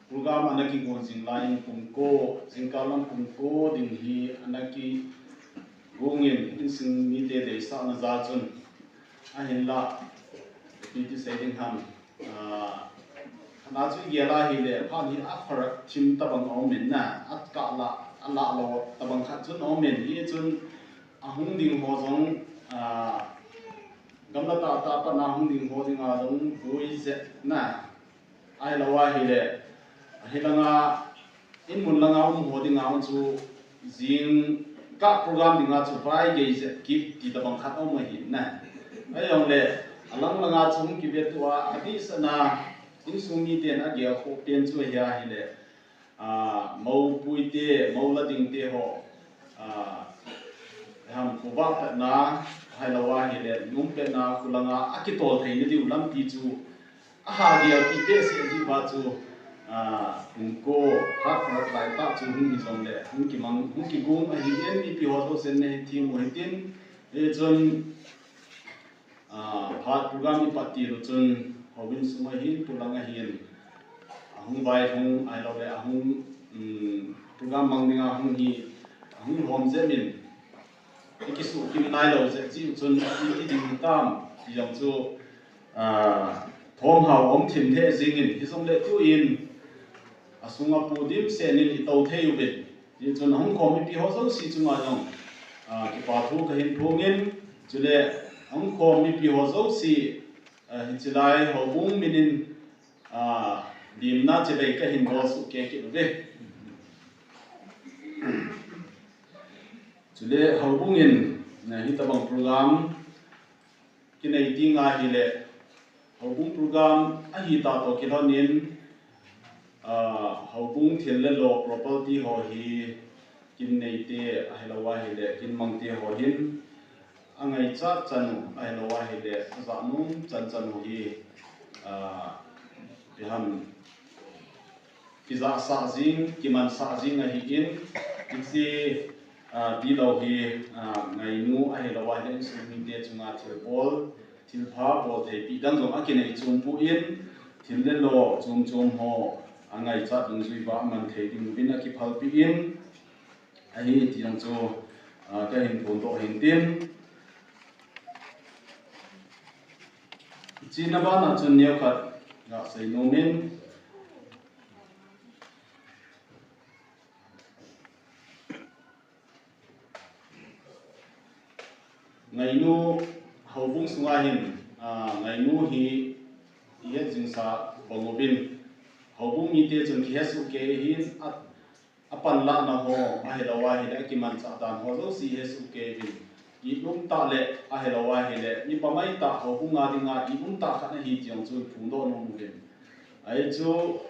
program ana kigon jing lai in kum ko, jingkah lang kum ko ding hi ana kigon in insung mite deisahna jal chun ahinlah, ipi ti sei ding ham, ah, khatna chu i gel ahile, aphat hi apharat thim tobang aum in na, akah lah, alah lou tobang khat chun aum in, hichun ahung ding ho jong, ah, gamla tahtah a pat na hung ding ho dinga jong boi jep na, ahilou ahile, ahi langa, in mun langa um ho dinga jong chu jingkah program dinga chu vai gei jep kit ti tobang khat aum ahi na. Ahijongle, alang langa chu hung kivetou a, adehset a, insung miten agel khoh pen chu ahi ahile, ah, mou pui te, mou la ding te ho, ah, ham, khovah petna, ahilou ahile, nom petna, kholanga akitol theina diu lampi chu, aha gel ti behseh jeh uva chu, ah, kum ko, phat pharat lai tah chu hung hijongle, hung kimang, hung kigon ahi in, mipi ho jousen nahet thei u hitin, hichun, ah, phat program i pat til u chun, houin sung ahin, polang ahin, ahung vailhung, ahilouleh, ahung, um, program mang dinga hung hi, ahung lhom jep in, i kisuhkim nailou jeh cheh u chun, i, i ding tam, ti jong chu, ah, thomhao um thim lheh jeng in, hijongle tuin, asunga pu dimset in i tou thei uvin, Hichun ahung khom mipi ho jouse chunga jong, ah, kipa thu kahin phong in, chule ahung khom mipi ho jouse, ah, hiche lai houbung min in, ah, limna chibai kahin bol soh kei kit uve. Chule houbung in, ah, hitabang program, Kinei ding ahile, houbung program ahi tah toh kilhon in, ah, houbung thil le lo property ho hi kin neite ahilou ahile, kin mangte ho hin angaichat chan u ahilou ahile, ajah nom chan chan u hi, ah, ipi ham, kijahsah jing, kimansah jing ahi in, hiche, ah, tilou hi, ah, ngainu ahilou ahile insung mite chunga thilbol, thilpha bol theipi dang jong akinei chom poi, thil le lo chom chom ho angaichat dungjui uva aman thei ding uvin akiphalpi in, ahi ti jong chu, ah, kahin phongdoh hintin. China bana chun neokhat gasei nomin. Ngainu houbung sunga hin, ah, ngainu hi ihet jingsa bang uvin. Houbung mite chun kihesoh kei hin a, apanlahna ho, ahilou ahile akimanchah dan ho jouse ihesoh kei uvin. Inum tah le, ahilou ahile, mi pamai tah houbung a dinga inum tah khat ahi ti jong chu iphongdoh nom uvin. Ahi chu,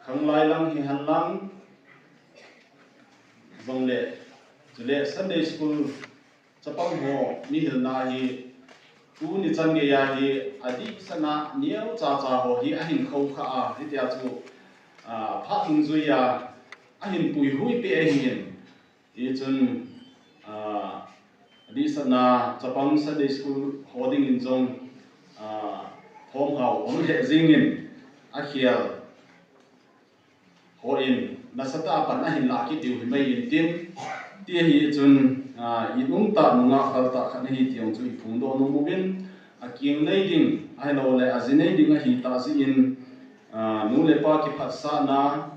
khanglai lang hihen lang, jongle, chule Sunday school chapang ho mihilna hi, tuni chan geiya hi, adihsahna neocha cha ho hi ahin khoukhah a, hitia chu, ah, phat dungjuiya, ahin puihuipeh ahin. Hichun, ah, adihsahna chapang Sunday school ho dingin jong, ah, thomhao um lheh jengin, akhel hon nasatah a pan ahin lah kit diu himai intin, ti ahi chun, ah, inum tah nungah khal tah khat ahi ti jong chu iphongdoh nom uvin, akeng nei ding, ahilouleh aji nei ding ahitah jeh in, ah, nu le pa kiphatsahna,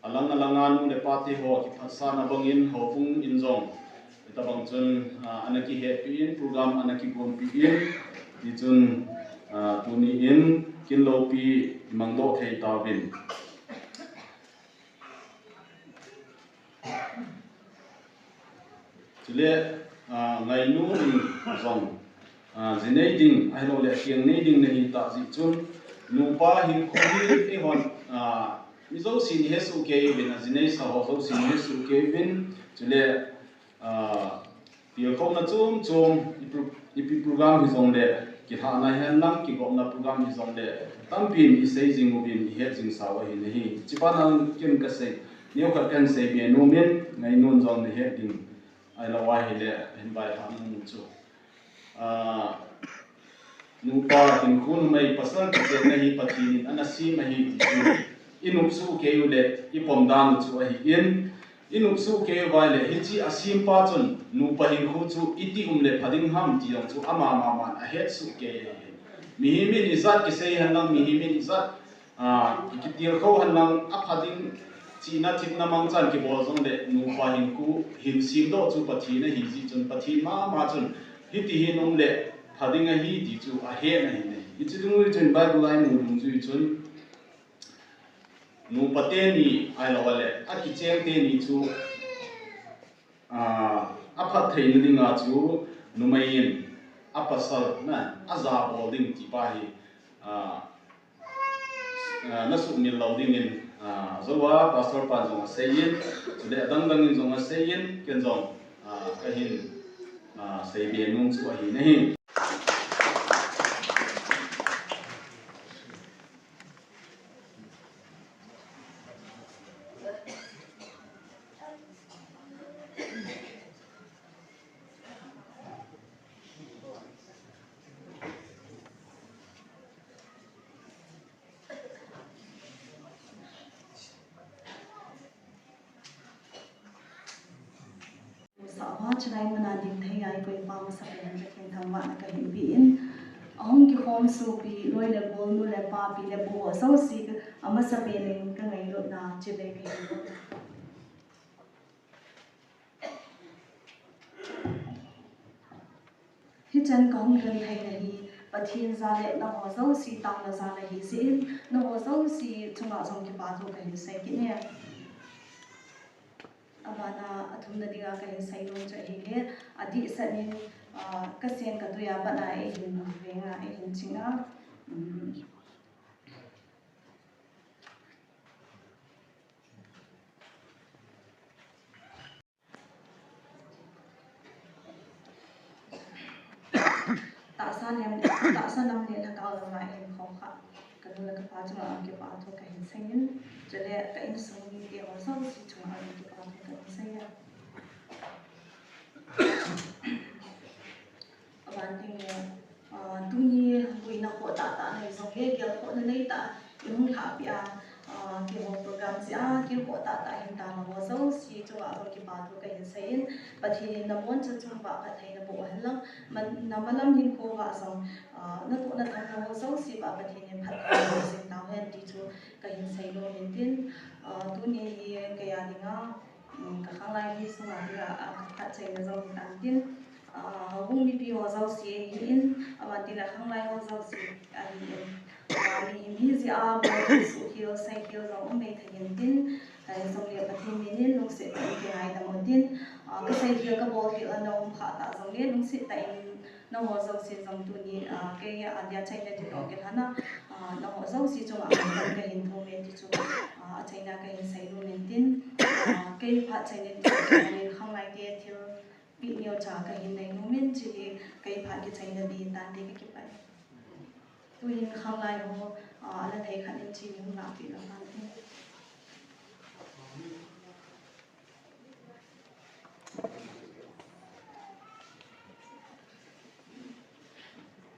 alang alanga nu le pa te ho kiphatsahna bangin houbung in jong, hitabang chun, ah, ana kihetpi in, program ana kigonpi in, hichun, ah, tuni in kin loupi imangdoh thei tauvin. Chule, ah, ngainu in jong, ah, ji nei ding, ahilouleh akeng nei ding nahi tah jeh chun, nupa hinkho hi eihon, ah, mi jousen ihesoh kei uvin, aji neisa ho jousen ihesoh kei uvin, chule, ah, tilkhouna chom chom, ipi, ipi program hijongle, kilhahna hihen lang, kigopna program hijongle, tampin isei jing uvin, ihet jingsa u ahi nahi. Hiche bana ken kasei, neokhat kahin seibe nomin, ngainun jong nahet ding, ahilou ahile, ahin vailhah nom u chu, ah, nupa hinkho numei pasal kichenna hi Pathen in ana sem ahi ti chu, inopsuh kei uleh ipom dan u chu ahin, inopsuh kei uva ahile hiche asempa chun nupa hinkho chu iti um le pha ding ham ti jong chu ama maman ahetsoh kei ahi. Mihem in ijat kisei henlang, mihem in ijat, ah, kitilkhou henlang, apha ding chihna themna mangchan kibol jongle nupa hinkho hin semdoh chu Pathen ahi jeh chun, Pathen mama chun hiti hin um le pha ding ahi ti chu ahet ahi ne. Hiche dungjuiya chun Bible a imu dungjui chun, nupa teni ahilou le akicheng teni chu, ah, aphattheina dinga chu numei in apasal na ajabol ding ti pa hi, ah, ah, nasuhmil lou dingin, ah, jouva Pastor pan jong aseiyin, chule adang dangin jong aseiyin, ken jong, ah, kahin, ah, seibe nom chu ahi nahi. Sahva chulai muna ding thei a ikoipa masapen in Pathen thangvahna kahin pen. Ahung kikhom sopi, loi le gol, nu le pa, pi le pu ho jouse amasapen in kangailutna chibai kahin bol. Hichan kahung lhun theina hi Pathen jal le nangho jouse taona jal ahi jeh in, nangho jouse chunga jong kipathu kahin sei kit e. Abana athumna dinga kahin sei nom chu ahile, adehset in, ah, kasen katui a pat a eihin venga, eihin chinga, um, Tahsa nam, tahsa nam le lhagao lama eihin khoukhah kanu le kapa chunga kipathu kahin seiyin, chule ka insung mite ho jouse chunga kipathu kahin seiye. Aban teng le, ah, tuni boina khoh tahtah nei jongle, gelkhohna neitah ihung lhahpeh a, ah, keiho program jeh a, kei khoh tahtah hin tana ho jouse chu Vah jong kipa thu kahin seiyin, Pathen in naboncha chung vah phattheina boh hen lang, man, namalam hinkho vah jong, ah, natoh natham ho jouse vah Pathen in phattheina boh jing tau hen ti chu kahin seinom in tin, ah, tuni hi kei a dinga, um, kakhanglai hi sunga dinga, ah, kaphatchaina jong hitan tin, ah, houbung mipi ho jouse ahin, aban tile khanglai ho jouse ahin, ah, mihem hi jeh a, bol suhkhel, seikhel jong um mai thei in tin, Ahijongle Pathen min in lungset tah in kingaidam un tin, ah, kaseikhel kabolkhel a naum kha ta jongle lungset tah in nangho jouse jong tuni, ah, kei a dia chaina ding toh kilhon a, ah, nangho jouse chunga kahin thum e ti chu, ah, achaina kahin seinom in tin, ah, kei phatchaina ding toh kilhon in khanglai te thilpeh neocha kahin neinom in, chuhi kei phat kichaina ding tante, kakipah e. Tuhin khanglai ho, ah, ala thei khat in chini hung lahpeh lang tante.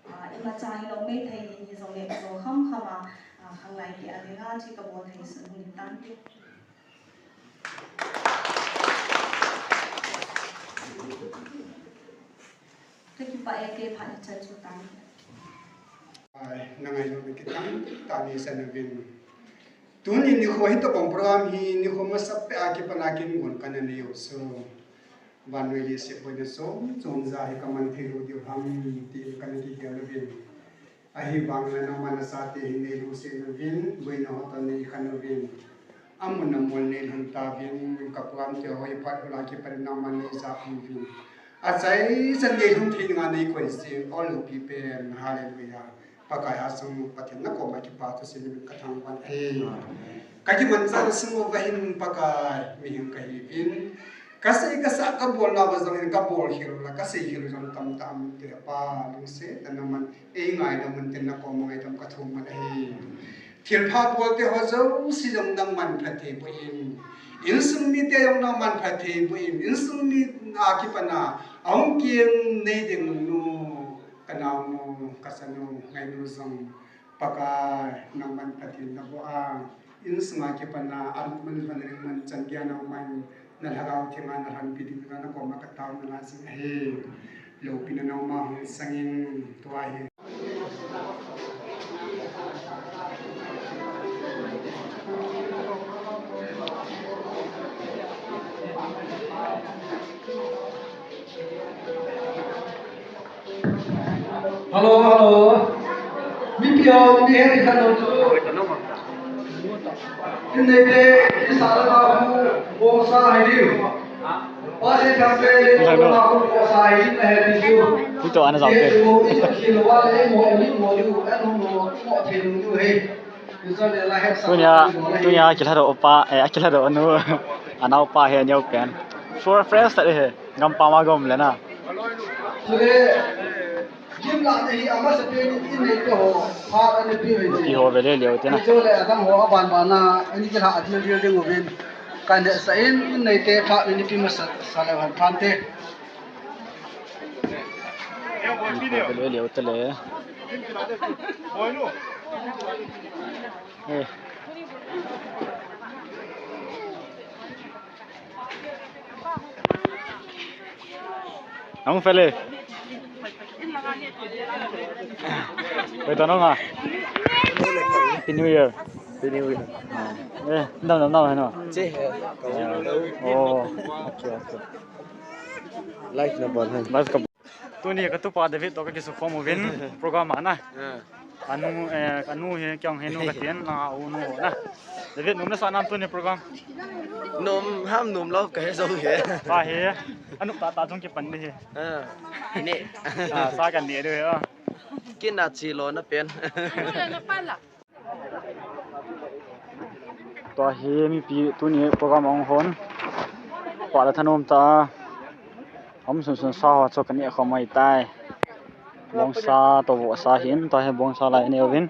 Ah, imacha hilou maithei in hijongle jo khamkham a, ah, khanglai te a dinga chu kabol thei sun hung tante. Kakipah e, kei phat ichan chu tante. Ai, nangailut na kitang tah in neisan uvin. Tuni nikho hitobang program hi nikho masapeh a kipat a kin gon kana nei u chu, vannoi leiset boina chom chom jeh a hi kaman thei lou diu ham tin kana kigel uvin. Ahivangin nangman nachate hin neilungset uvin, boina ho toh neikhen uvin. Amun amol neilhun tauvin, ka program te ho hi phat bula kipat in nangman neijahpi uvin. Achaichan neilhun thei dinga neikoi jing, o loupi pen, Hallelujah. Pakai a sung Pathen nakoma kipa thu seiyin kathangvah e. Kakimanchah sung uva hin Pakai mihem kahiuvin. Kasei kasah kabolna uva jong hin kabolkhel u la, kaseikhel u jong tamtah um inte Pa, lungset tah in nangman eingaidam un tin nakoma ngaidam kathum man ahi. Thilpha bol te ho jouse jong nangman phatthei boh in. Insung mite jong nangman phatthei boh in. Insung mi a kipat a ahung kinem nei ding nu, kanaonu, kachanu, ngainu jong Pakai nangman phatthei naboh a, insunga kipat a, aman man ring man chan geiya nangman na Lhagao Theng a nalhonpi ding dinga nakoma katao nalai jing ahi. Loupina nangma hung sangin tua hi. Hello, hello. Mipi ho, mi he ding khat lou chu. Innei te, isa langa hu, bongsa hi diu. Pa se thang te, langa hu, bongsa hi diu, na he ding chu. Ito ana jam te. Ito, ito, khil wa le, mo, mi, mo, diu, an, mo, mo, thei, diu, he. Tunia, tunia kilhadoh pa, eh, kilhadoh nu, anaopa hi aneo pen. For friends tah hi, gampam a gom le na. Chule, gym lahna hi amasapen in innei te ho, phat ana pe uvin. Pi ho ve le leo te na. Chule, adang ho aban ban a, ani kilha a dil dil ding uvin. Kahin hetsah in, innei te phat ana pe masa, sa le han phan te. Pi ho ve le leo te le. Eh. Nang fele. Wait, ano nga? Happy New Year. Happy New Year. Ah. Eh, no, no, no, no. Che he. Oh, okay, okay. Live na bon han. Bas ka Tuni katupa David toh kakisukhom uvin program a na. Ah. Anu, eh, anu hi keiho hi nu katin, na u nu ho na. David, nom nasa nam tuni program? Nom ham nom lou kahe jou hi. Sa hi. Anu tah tah jong kipan ding hi. Ah. Ne. Ah, sa kan ne ding hi, ah. Kina chi lou na pen. Tua hi mipi tuni program ahung hon. Pah le thanom tah a. Aum sun sun sa ho chu kaneh khom ahitai. Bongsa toh vohsa hin, tua hi bongsa lai aneh uvin.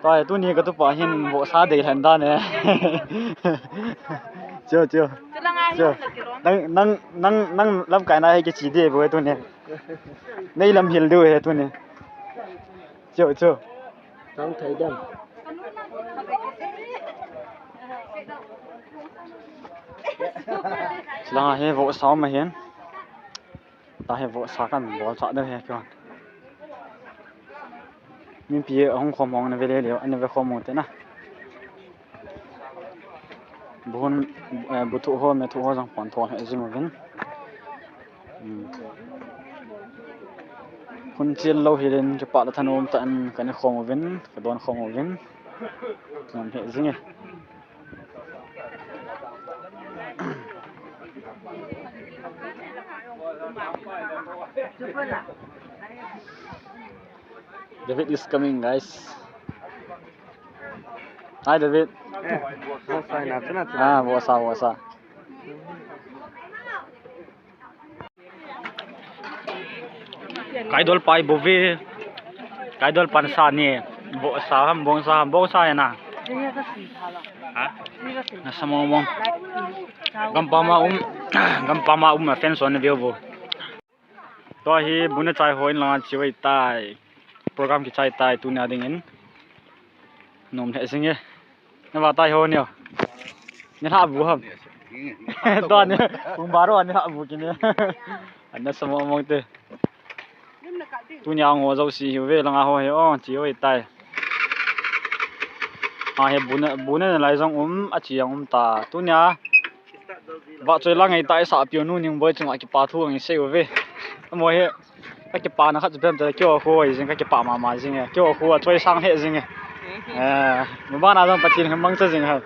Tua hi tuni katupa hin vohsa dei lhen dan e. Chu, chu. Chu. Nang, nang, nang, nang lamkai na hi kichi ding bou e tuni. Nei lam hil diu hi tuni. Chu, chu. Tang thei dem. Chulanga hi vohsa um ahin. Tua hi vohsa kan bol chah ding ahi keiman. Mipi ahung khom hong ana ve le leu, ana ve khom u te na. Bu hun, eh, bu thuh ho, me thuh ho jong pon tho he jing uvin. Hmm. Hun chil lou hileh kipah le thanom tah in kana khom uvin, ka don khom uvin. Ngam he jing e. David is coming, guys. Hi, David. Eh, vohsa na, chuna, chuna. Ah, vohsa, vohsa. Kaidol pai bou ve. Kaidol pan sa ni. Vohsa ham, vohsa ham, vohsa ya na. Ha? Nasa mong mong. Gampam a um, gampam a um a fence on view bo. Tua hi bu na chai ho in langa chibai tai. Program kichai tai tunia dingin. Nom lheh jing e. Na va tai ho nio. Ni lha bu ham. Tua ni, pung baro ni lha bu kine. Ana sa mong mong te. Tunia ngo jouse hi ve langa ho hi o, chi oi tai. A hi bu na, bu na lai jong um, a chi jong um ta. Tunia vahchoi la ngai ta i sa piu nu Ningboi chunga kipa thu ngai sei uve. Amaho hi ka kipana khat chu pem ta, keiho khu hi jing, ka kipa mama jing e. Keiho khu a choi sang lheh jing e. Eh, mabana jong Pathen hi mangcha jing ham.